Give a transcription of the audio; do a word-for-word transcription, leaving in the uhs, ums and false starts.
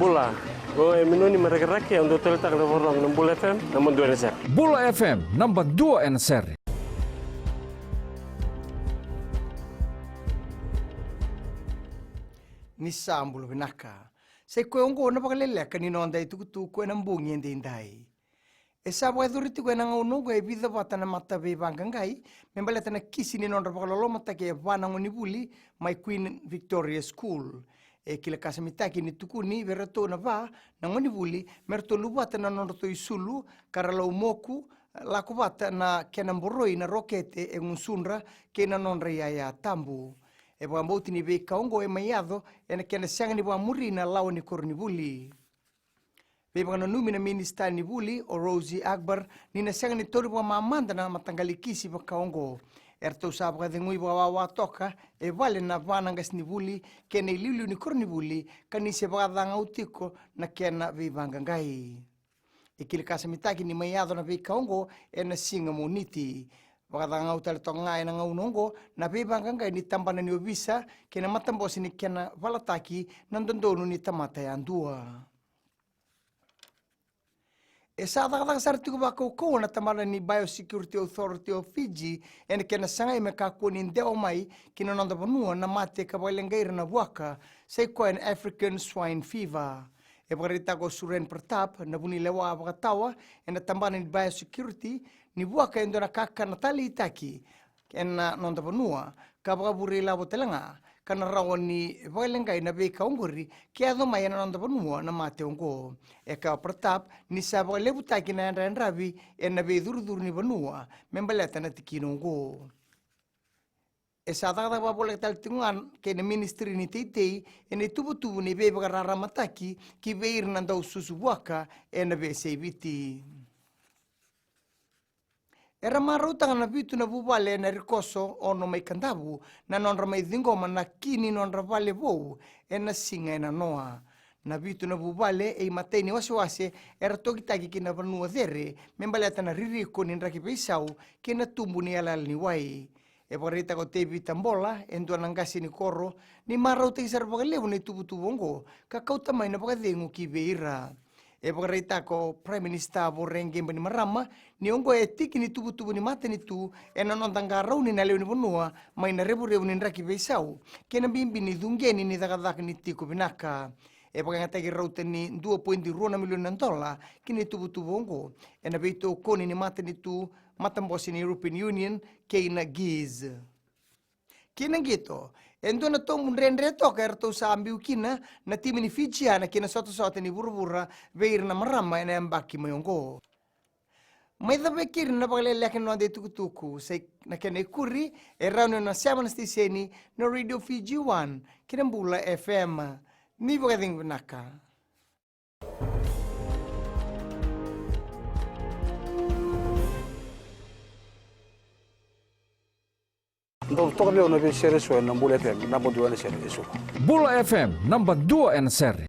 Bula, o e Minoni mai Rakiraki, au dau taleitaka na vakarorogo na Bula F M, naba dua ena sere. Bula F M, naba dua ena sere. Ni sa bula vinaka. Sa i koya oqo na vakaleleka ni noda itukutuku ena bogi edaidai. E sa vakayacori tiko ena gauna oqo e vica vata na mataveivaqaqai me baleta na kisi ni nodra vakalolomataki e va na gonevuli mai Queen Victoria School. E kila ka sa mitaki ni tukuni vei ratou na va na gonevuli me ratou luvata na nodratou isulu ka ra laumoku, lako vata na kena boroi na rokete e gusudra kei na nodra iyaya tabu. E vakabauti ni veika oqo e mai yaco ena kena sega ni vakamuri na lawa ni koronivuli. Veivakananumi na minisita ni vuli o Rosy Akbar ni na sega ni tauri vakamamada na mataqali kisi vaka oqo. Eratou sa vakacegui vakawawa toka e vale na va na qasenivuli kei na iliuliu ni koronivuli ka ni se vakacagau tiko na kena veivaqaqai. E kila ka sa mitaki ni mai yaco na veika oqo ena siga Moniti. Vakacagau tale toka ga ena gauna oqo na veivaqaqai ni tabana ni ovisa kei na matabose ni kena valataki na dodonu ni tamata yadua. E sa cakacaka sara tiko vakaukauwa na tabana ni Biosecurity Authority of Fiji ena kena sagai me kakua ni dewa mai ki na noda vanua na mate ka vakaleqai ira na vuaka, sa i koya na African Swine Fever. E vakaraitaka o Suren Pratap na vunilewa vakatawa ena tabana ni Biosecurity ni vuaka e dua na kakana taleitaki ena noda vanua ka vakavure ilavo tale ga ka na rawa ni vakaleqai na veika oqori ke yaco mai ena noda vanua na mate oqo. E kaya o Pratap ni sa vakalevutaki na yadrayadravi ena veicurucuru ni vanua me baleta na tikina oqo. E sa cakacaka vakavoleka tale tiko ga kei na ministry ni teitei ena ituvatuva ni veivakararamataki ki vei ira na daususu vuaka ena veiyasai Viti. Era marautaka na vitu na vuvale ena Rikoso ono mai Kadavu na nodra mai ciqoma na ki ni nodra vale vou ena siga ena noa. Na vitu na vuvale e imatai ni wasewase era tokitaki ki na vanua cere me baleta na ririko ni draki veisau kei na tubu ni yalayala ni wai. E vakaraitaka o Tevita Bola, e dua na qase ni koro, ni marautaki sara vakalevu na ituvatuva oqo ka kauta mai na vakacegu ki vei ira. E vakaraitaka o Prime Minister Voreqe Bainimarama ni oqo e tiki ni tuvatuva ni matanitu ena noda qarauni na lewe ni vanua mai na revurevu ni draki veisau kei na bibi ni cuqeni ni cakacaka ni tiko vinaka. E vakayagataki rauta ni dua poidi rua na milioni na dola ki na ituvatuva oqo ena veitokoni ni matanitu, matabose ni European Union kei na GIZ. Ki na qito, e dua na tobu dredre toka eratou sa biu kina na timi ni Fijiana ki na sotasota ni vuravura vei ira na marama ena yabaki mai oqo. Mai cava e keri na vakaleleka ni noda itukutuku, sa i na kena ikuri e rawa ni o na sema na siteseni na Radio Fiji One kei na Bula F M. Ni vakacegu vinaka. Dau toka vei au na veisere eso ena Bula F M, naba dua ena sere eso. Bula F M, naba dua ena sere.